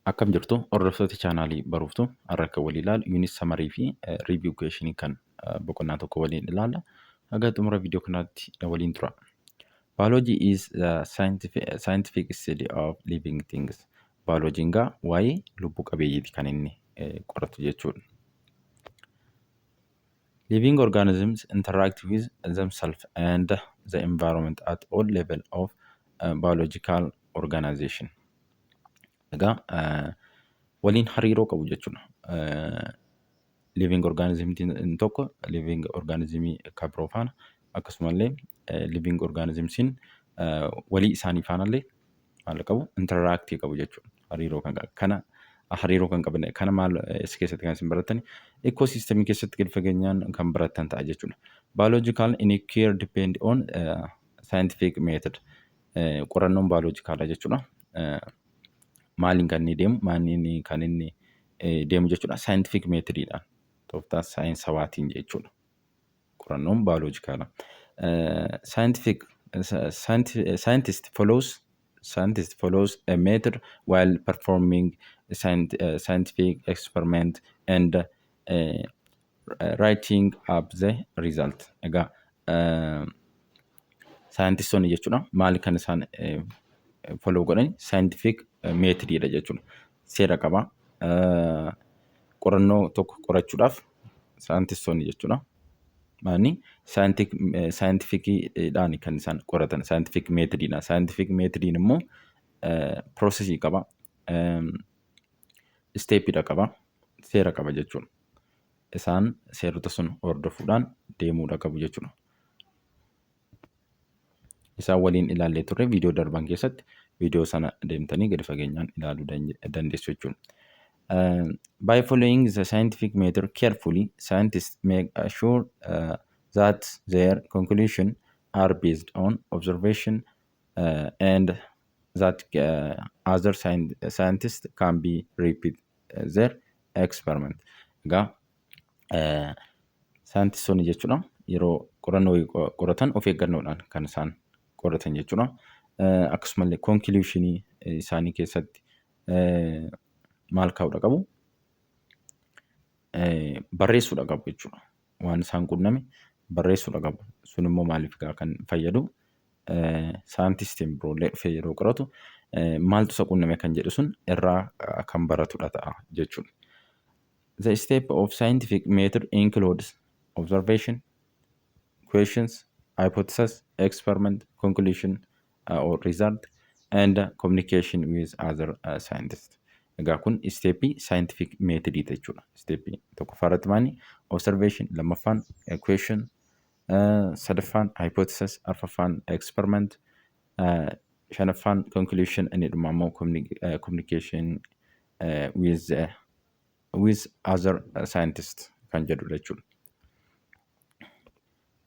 Akkam jirtu, hordoftoota chaanaalii Baruuftuu? Har'a akka walii ilaalu unit summary fi review questionii kan boqonnaa tokko waliin ilaalla. Haga xumura viidiyoo kanaatti na waliin tura. Biology is the scientific study of living things. Biologiin gaa waa'ee lubbuu qabeeyyiiti kan inni qoratu jechuudha. Living organisms interact with themselves and the environment at all level of biological organization. Egaa waliin hariiroo qabu jechuudha. Living organism tokko living organismii kan biroo faana, akkasumallee living organismsiin walii isaanii faanallee maal qabu? Interactii qabu jechuudha. Hariiroo kan qabu. Kana hariiroo kan qaban kana maal as keessatti kan isin barattan, ecosystemii keessatti gadi fageenyaan kan barattan ta'a jechuudha. Biological inquiry depend on scientific method. Qorannoon biologicalaa jechuudha. Maaliin kan inni deemu, maaliin kan inni deemu jechuudha? Scientific methodidhaan, tooftaa saayinsawaatiin jechuudha. Qorannoon biologicalaa. Scientific scientist follows a method while performing scientific experiment and writing up the result. Egaa saayintistoonni jechuudha maali kan isaan follow godhan? Scientific methodidha jechuudha. Seera qaba. Qorannoo tokko qorachuudhaaf saayintistoonni jechuudha. Maani scientificiidhaan kan isaan qoratan, scientific methodiidhaan. Scientific methodiin immoo processii qaba. Stepiidha qaba. Seera qaba jechuudha. Isaan seerota sun hordofuudhaan deemuudha qabu jechuudha. Isaan waliin ilaallee turre viidiyoo darban keessatti. Viidiyoo sana deemtanii gadi fageenyaan ilaaluu dandeessu jechuudha. By following the scientific method carefully, scientists make sure that their conclusions are based on observation and that other scientists can be repeat their experiment. Egaa saayintistoonni jechuudha yeroo qorannoo qoratan of eeggannoodhaan kan isaan qoratan jechuudha. Akkasumallee conclusionii isaanii keessatti maal kaa'uudha qabu? Barreessuudha qabu jechuudha. Waan isaan qunname barreessuudha qabu. Sun immoo maaliif kan fayyadu? Saayintistiin biroollee dhufee yeroo qoratu maaltu isa qunname kan jedhu sun irraa kan baratudha ta'a jechuudha. The step of scientific method includes observation, questions, hypothesis, experiment, conclusion or result, and communication with other scientists. Egaa kun stepii scientific methodii jechuudha. Stepii tokkoffaa irratti maali? Observation, lammaffaan question, sadaffaan hypothesis, arfaffaan experiment, shanaffaan conclusion, inni dhumaa immoo communication with other scientists kan jedhudha jechuudha.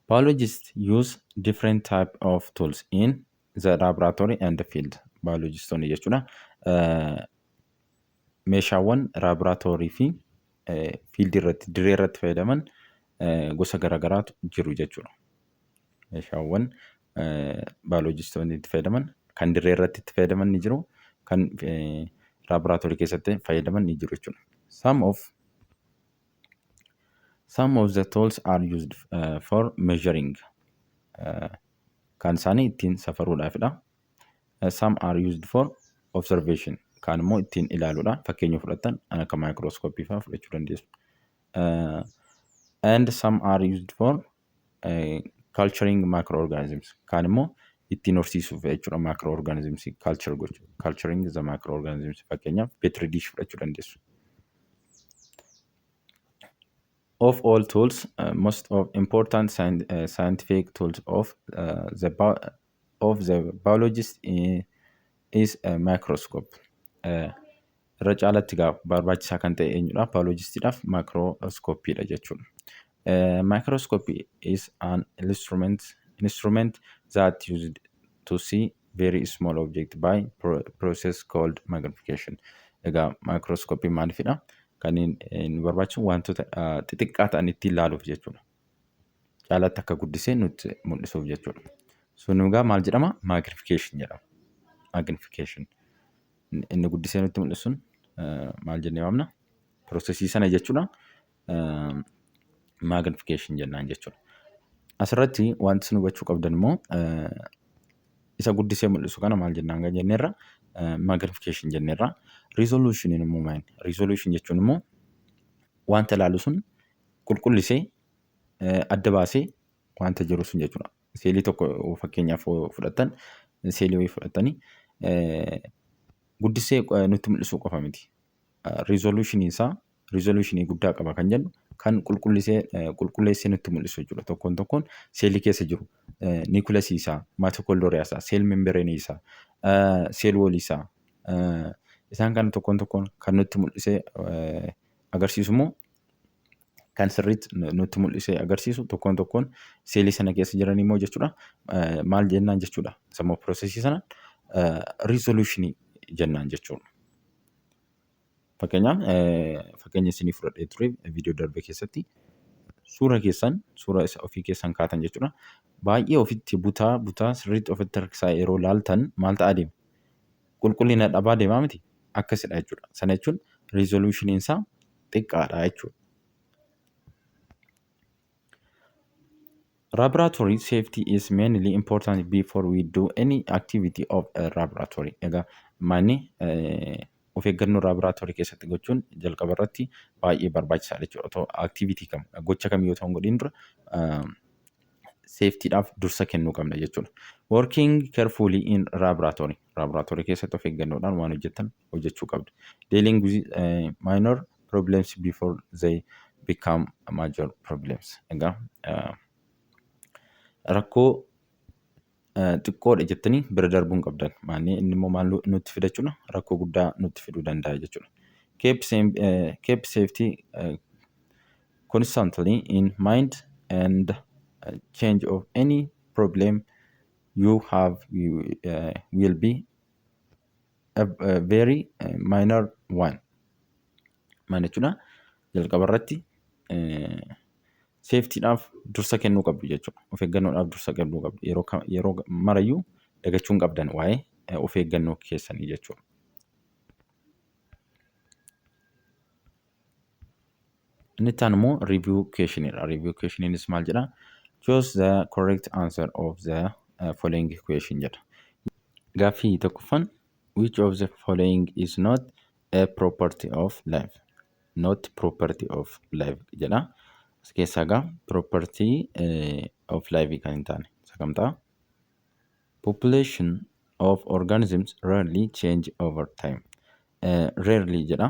Biologists use different type of tools in the laboratory and the field. Biologistoonni jechuudha meeshaawwan laaboraatoorii fi fieldii irratti, dirree irratti fayyadaman gosa garaagaraatu jiru jechuudha. Meeshaawwan baayolojistoonni itti fayyadaman kan dirree irratti itti fayyadaman ni jiru, kan laaboraatoorii keessatti fayyadaman ni jiru jechuudha. Some of the tools are used for measuring, kan isaanii ittiin safaruudhaafidha. Some are used for observation, kaan immoo ittiin ilaaluudha. Fakkeenya fudhattan kan akka maayikirooskooppii fa'aa fudhachuu dandeessu. And some are used for culturing microorganisms, kaan immoo ittiin horsiisuuf jechuudha, microorganisms culture gochuu, culturing the microorganisms, fakkeenyaaf petri dish fudhachuu dandeessu. Of all tools, most of important scientific tools of the biologist is a microscope. Irra caalatti egaa barbaachisaa kan ta'e eenyudha? Biologistiidhaaf maayikirooskooppiidha jechuudha. Microscope is an instrument that used to see very small object by process called magnification. Egaa maayikirooskooppiin maalifidha? Kan inni barbaachisu wantoota xixiqqaa ta'an ittiin ilaaluuf jechuudha. Caalatti akka guddisee nutti mul'isuuf jechuudha. Sun egaa maal jedhama? Magnification jedhama. Magnification. Inni guddisee nutti mul'isu sun Maal jennee waamna? Processii sana jechuudha. Magnification jennaan jechuudha. Asirratti wanti isin hubachuu qabdan immoo isa guddisee mul'isu kana maal jennaan kan jenneerra, magnification jenneerra. Resolution immoo maali? Resolution jechuun immoo wanta ilaalu sun qulqullisee adda baasee wanta jiru sun jechuudha. Seelii tokko fakkeenyaaf fudhattan, seelii wayii fudhattanii guddisee nutti mul'isuu qofa miti. Resolution isaa resolutionii guddaa qaba kan jennu kan qulqullisee qulqulleessee nutti mul'isu jechuudha. Tokkoon tokkoon seelii keessa jiru niikulasii isaa, maayitokoondoriyaa isaa, cell membraneii isaa, cell wallii isaa, isaan kana tokkoon tokkoon kan nutti mul'isee agarsiisu immoo, kan sirriitti nutti mul'isee agarsiisu tokkoon tokkoon seelii sana keessa jiran immoo jechuudha. Maal jennaan jechuudha? Sammuu processii sana resolutionii jennaan jechuudha. Fakkeenyaaf, fakkeenya isinii fudhadhee ture viidiyoo darbe keessatti, suura keessan, suura isa ofii keessan kaatan jechuudha. Baay'ee ofitti butaa butaa sirriitti ofitti harkisaa yeroo laaltan maal ta'aa deema? Qulqullina dhabaa deemaa miti? Akkasidha jechuudha. Sana jechuun resolutioniin isaa xiqqaadha jechuudha. Laboratory safety is mainly important before we do any activity of a laboratory. Egaa manni of eeggannoo laaboraatoorii keessatti gochuun jalqaba irratti baay'ee barbaachisaadha jechuudha. Otoo activity kam, gocha kam yoo ta'u hin godhin dura safetydhaaf dursa kennuu qabna jechuudha. Working carefully in laboratory. Laboratory keessatti of eeggannoodhaan waan hojjettan hojjechuu qabdu. Dealing with minor problems before they become major problems. Egaa rakkoo xiqqoodha jettanii bira darbuu hin qabdan. Maanni inni immoo maal nutti fida jechuudha? Rakkoo guddaa nutti fiduu danda'a jechuudha. Keep safety constantly in mind and change of any problem you have will be a very minor one. Maal jechuudha? Jalqaba irratti safetydhaaf dursa kennuu qabdu jechuudha. Of eeggannoodhaaf dursa kennuu qabdu. Yeroo marayyuu dagachuu hin qabdan waa'ee of eeggannoo keessanii jechuudha. Inni itti aanu immoo review questionidha. Review questioninis maal jedha? "Choose the correct answer of the following question" jedha. Gaaffii tokkoffaan, "Which of the following is not a property of life?" "Not property of life" jedha. As keessaa egaa property of life kan hin taane isa kam ta'a? Population of organisms rarely change over time. "Rarely" jedha.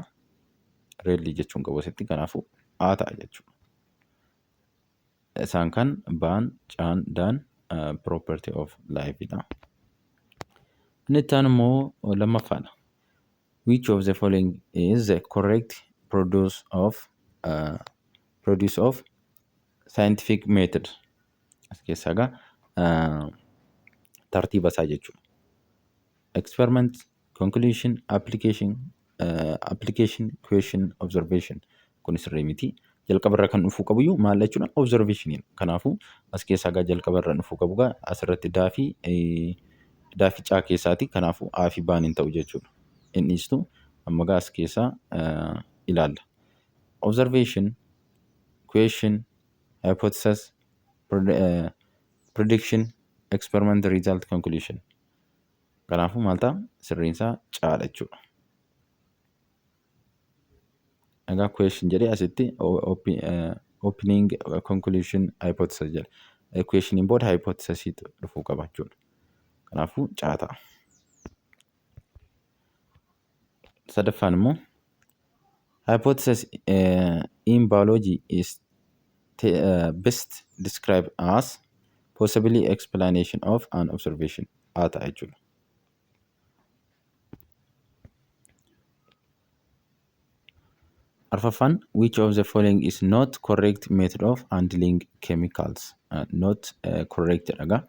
"Rarely" jechuun qabu asitti, kanaafuu A ta'a jechuudha. Isaan kan baan, caan, daan property of life dha. Inni itti aanu immoo lammaffaadha. "Which of the following is the correct produce of scientific method?" As keessaa egaa tartiiba isaa jechuudha. Experiment, conclusion, application, application, question, observation. Kun sirrii miti. Jalqaba irra kan dhufuu qabuyyuu maal jechuudha? Observationiidha. Kanaafuu as keessaa egaa jalqaba irra dhufuu qabu egaa asirratti daafii caa keessaati. Kanaafuu A fi baan hin ta'u jechuudha. Inni dhiistu amma egaa as keessaa ilaalla. Observation, question, hypothesis, prediction, experiment result, conclusion. Kanaafuu maal ta'a? Sirriin isaa caadha jechuudha. Egaa question jedhee asitti opening, conclusion, hypothesis jedha. Questioniin booda hypothesis dhufuu qaba jechuudha. Kanaafuu caa ta'a. Sadaffaan immoo, "Hypothesis in biology is best described as possibly explanation of an observation." A ta'a jechuudha. Arfaffaan, "Which of the following is not correct method of handling chemicals?" Not correct dhaga.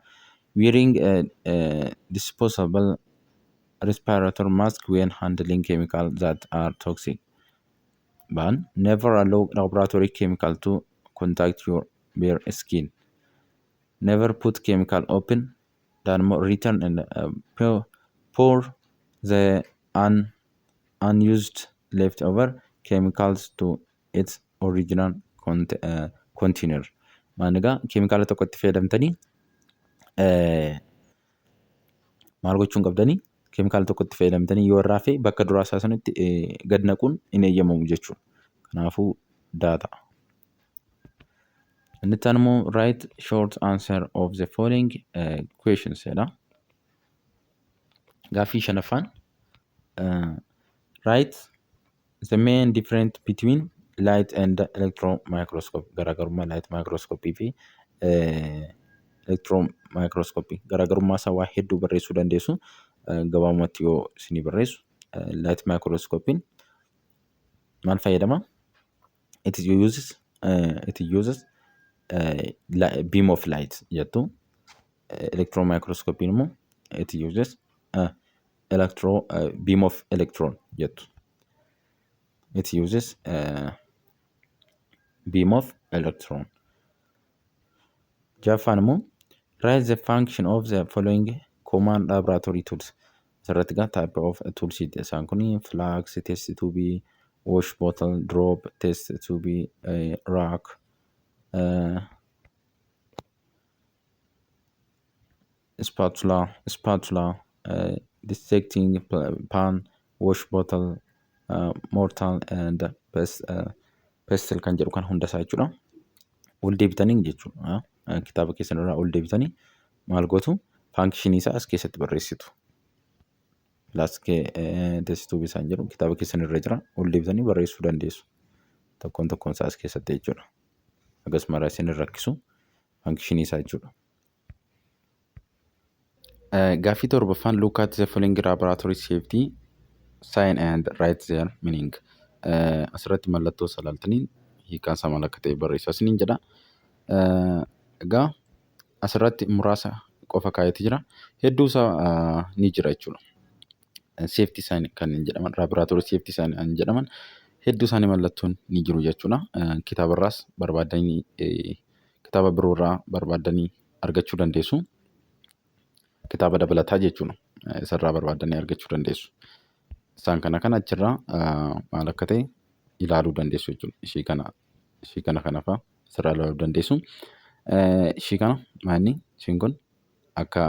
Wearing a disposable respirator mask when handling chemicals that are toxic. Ban, never allow laboratory chemical to contact your bare skin. Never put chemical open. Then return and pour the unused leftover chemicals to its original container. Maal egaa, keemikaala tokko itti fayyadamtanii maal gochuu hin qabdanii? Keemikaala tokko itti fayyadamtanii yoo irraa hafe bakka duraa isaa sanatti gad naquun hin eeyyamamu jechuudha. Kanaafuu D ta'a. Inni itti aanu immoo "Write short answer of the following questions" jedha. Gaaffii shanaffaan, "Write the main difference between light and electron microscope." Garaagarummaa light microscope fi electron microscope, garaagarummaa isaa waa hedduu barreessuu dandeessu. Gabaabumatti yoo isinii barreessu, light microscope maal fayyadama? It uses beam of light jettu. Electron microscope immoo it uses electro beam of electron jettu. It uses beam of electron. Jaffaan immoo, "Write the function of the following common laboratory tools." Asirratti egaa type of tools isaan kun flask, test tube, wash bottle, drop, test tube, rack, spatula, dissecting pan, wash bottle, mortar and pestle kan jedhu kan hunda isaa jechuudha. Ol deebitanii jechuudha. Kitaaba keessan irraa ol deebitanii maal gootu? Functionii isaa as keessatti barreessitu. Flask, test tube isaan jedhu kitaaba keessan irra jira. Ol deebitanii barreessuu dandeessu. Tokkoon tokkoon isaa as keessatti jechuudha. Akkasuma isin hin rakkisu functionii isaa jechuudha. Gaaffii torbaffaan, "Look at the following laboratory safety sign and write their meaning." Asirratti mallattoo isaa ilaaltanii hiikaan isaa maal akka ta'e barreessaa isiniin jedha. Egaa asirratti muraasa qofa kaa'eeti jira. Hedduu isaa ni jira jechuudha. Safety sign kan jedhaman, laboratory safety sign kan jedhaman hedduu isaanii mallattoon ni jiru jechuudha. Kitaabarraas barbaaddanii, kitaaba biroorraa barbaaddanii argachuu dandeessu. Kitaaba dabalataa jechuudha. Isarraa barbaaddanii argachuu dandeessu. Isaan kana kan achirraa maal akka ta'e ilaaluu dandeessu jechuudha. Ishii kana kana fa'aa asirraa ilaaluu dandeessu. Ishii kana maalni ishiin kun akka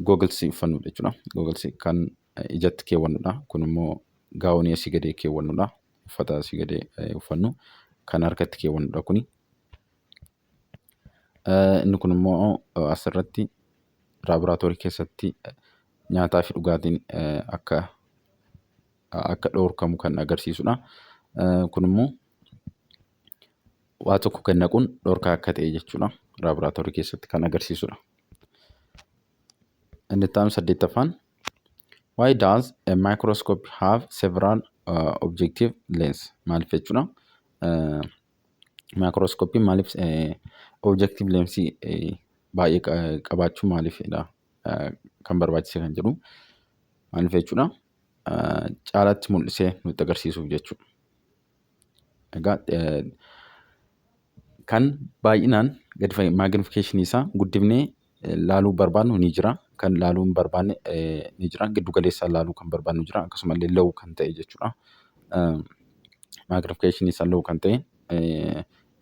gogglesii uffannudha jechuudha. Gogglesii kan ijatti keewwannudha. Kun immoo gownii asii gadee keewwannudha. Uffata asii gadee uffannu kan harkatti keewwannudha kuni. Inni kun immoo asirratti laaboraatoorii keessatti nyaataa fi dhugaatiin akka dhoorkamu kan agarsiisudha. Kun immoo waa tokko gad naquun dhorkaa akka ta'e jechuudha. Laaboraatoorii keessatti kan agarsiisudha. Inni itti aanu saddeettaffaan, "Why does a microscope have several objective lens?" Maaliif jechuudha? Maayikirooskooppiin maaliif objective lensii baay'ee qabaachuu maaliifidha kan barbaachise kan jedhu, maaliif jechuudha? Caalatti mul'isee nutti agarsiisuuf jechuudha. Egaa kan baay'inaan gadi magnificationii isaa guddifnee laaluu barbaannu ni jira. Kan laaluu hin barbaanne ni jira. Giddu galeessaan laaluu kan barbaannu jira. Akkasumallee low kan ta'e jechuudha. Magnificationii isaa low kan ta'e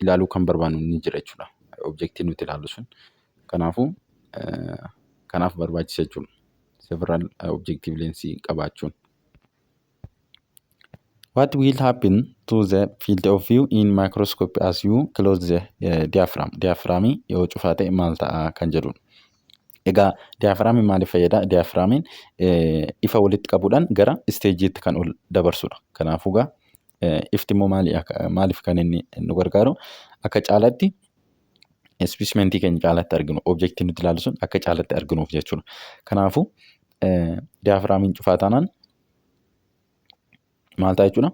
ilaaluu kan barbaannu ni jira jechuudha. Objectiin nuti ilaallu sun. Kanaafuu kanaaf barbaachisa jechuudha. Several objective lensii qabaachuun. "What will happen to the field of view in microscope as you close the diaphragm?" Diaphragmii yoo cufaa ta'e maal ta'a kan jedhudha. Egaa diaphragmiin maaliif fayyada? Diaphragmiin ifa walitti qabuudhaan gara stageiitti kan ol dabarsudha. Kanaafuu egaa ifti immoo maaliif kan inni nu gargaaru? Akka caalaatti specimenii keenya caalatti arginu, objectii nuti ilaallu sun akka caalatti arginuuf jechuudha. Kanaafuu diaphragmiin cufaa taanaan maal ta'a jechuudha?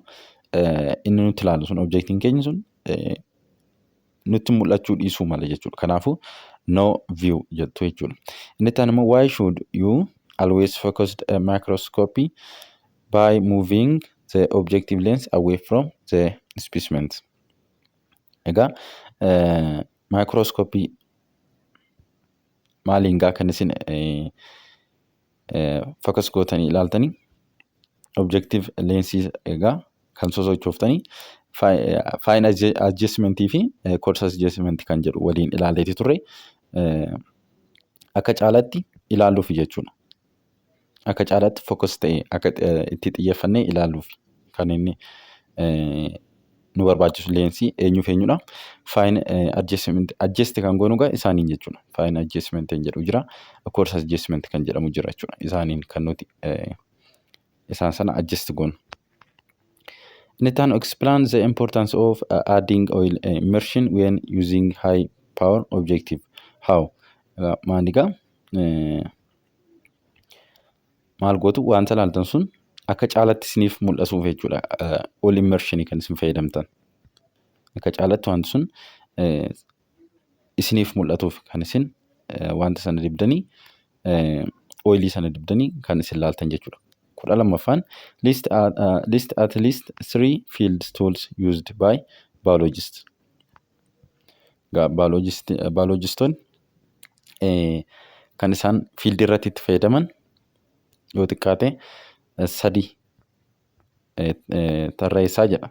Inni nuti ilaallu sun, objectiin keenya sun nutti mul'achuu dhiisuu mala jechuudha. Kanaafuu no view jettu jechuudha. Inni itti aanu immoo, "Why should you always focus a microscopy by moving the objective lens away from the specimen?" Egaa maayikirooskooppii maaliin gaa kan isin focus gootanii ilaaltanii? Objective lensii egaa kan sosochooftanii fine adjustmentii fi coarse adjustment kan jedhu waliin ilaaleeti turre, akka caalaatti ilaaluuf jechuudha. Akka caalaatti focus ta'e akka itti xiyyeeffannee ilaaluuf kan inni nu barbaachisu leensii eenyuuf eenyudha? Fine adjustment adjust kan goonu egaa isaaniin jechuudha. Fine adjustment kan jedhu jira. Coarse adjustment kan jedhamu jira jechuudha. Isaaniin kan nuti isaan sana adjust goonu. Inni itti aanu, explain the importance of adding oil immersion when using high power objective. How? Maal egaa, maal gootu? Wanta ilaaltan sun akka caalatti isiniif mul'atuuf jechuudha. Oil immersion kan isin fayyadamtan. Akka caalatti wanti sun isiniif mul'atuuf kan isin wanta sana dibdanii, oilii sana dibdanii kan isin laaltan jechuudha. 12ffaan, list at least three field tools used by biologists. Biologistoonni kan isaan fieldii irratti itti fayyadaman yoo xiqqaate sadi tarreessaa jedha.